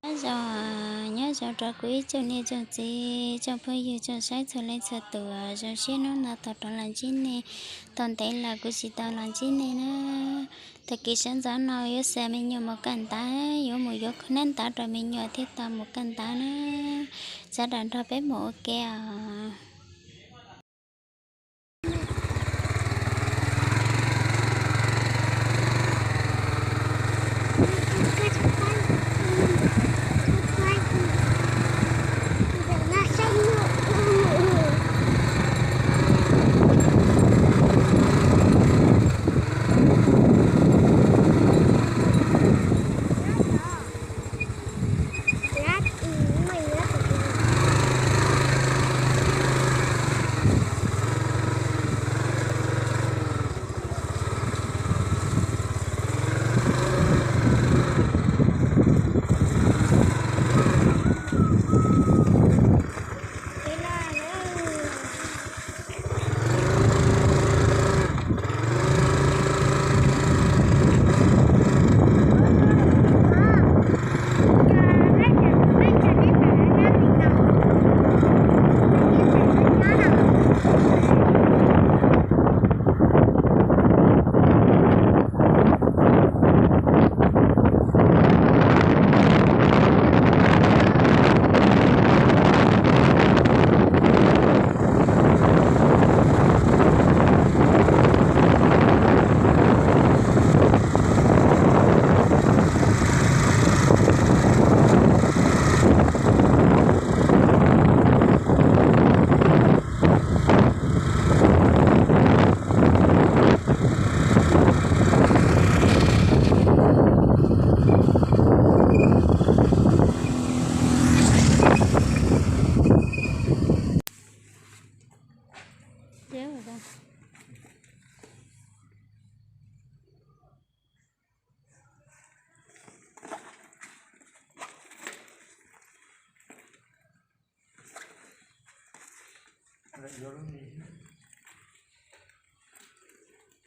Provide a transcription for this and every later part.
Nyob zoo, nyob zoo rau kuv ib tsoom niam tsoom txiv, tsoom phooj ywg tsoom saib txhua leej txhua tus, zoo siab hnub no tau rov los ntsib nej. Tau ntev lawm kuv tsis tau los ntsib nej na. Tag kis sawv ntxov no yuav xa me nyuam mus kawm ntawv, yuav mus yuav nab ntawv rau me nyuam thiaj tau mus kawm ntawv na. Sawv daws nrog peb mus ua ke os.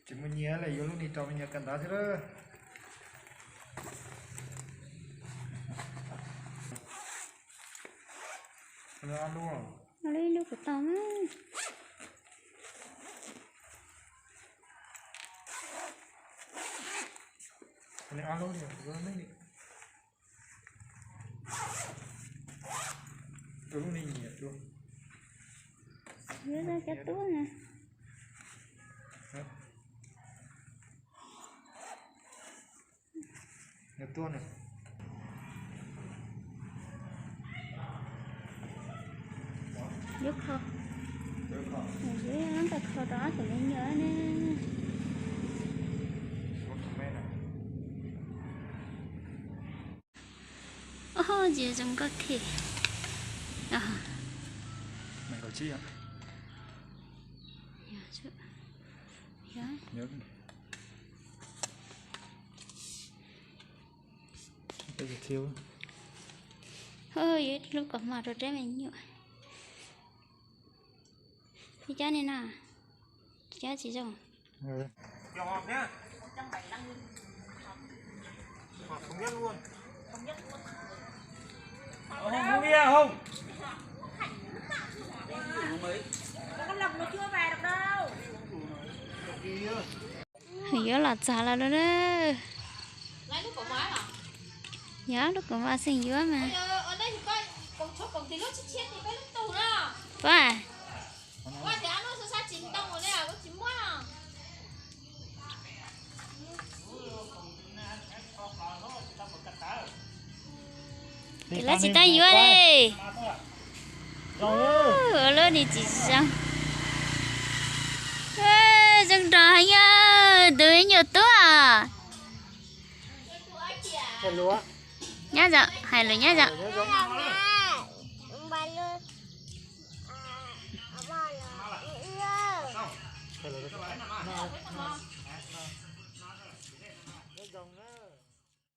Tsis muaj nyiaj li, yuav lub ni rau me nyuam kawm ntawv thiab lawm. Lub, lub kuv tau na. Tus lub ni nyiam dua. Yuav cov tub na. Nyiam tuaj na. Yuav kho. Yuav kho rau ob tug me nyuam ne. Oj, ntsia zoo nkauj thiab. Yuav lub kaus hmo rau rab me nyuam. Li cas ne na? Cas tsis zoo. Yuav los txog lawm lauj. Yog lub kaus hmo xeem yuav mas. Pab. Ces lawv tsis tau yuav li. Ua lub ni tsis zoo. Zoo nrog heev, tus me nyuam tub. Nyob zoo, hais lus nyob zoo.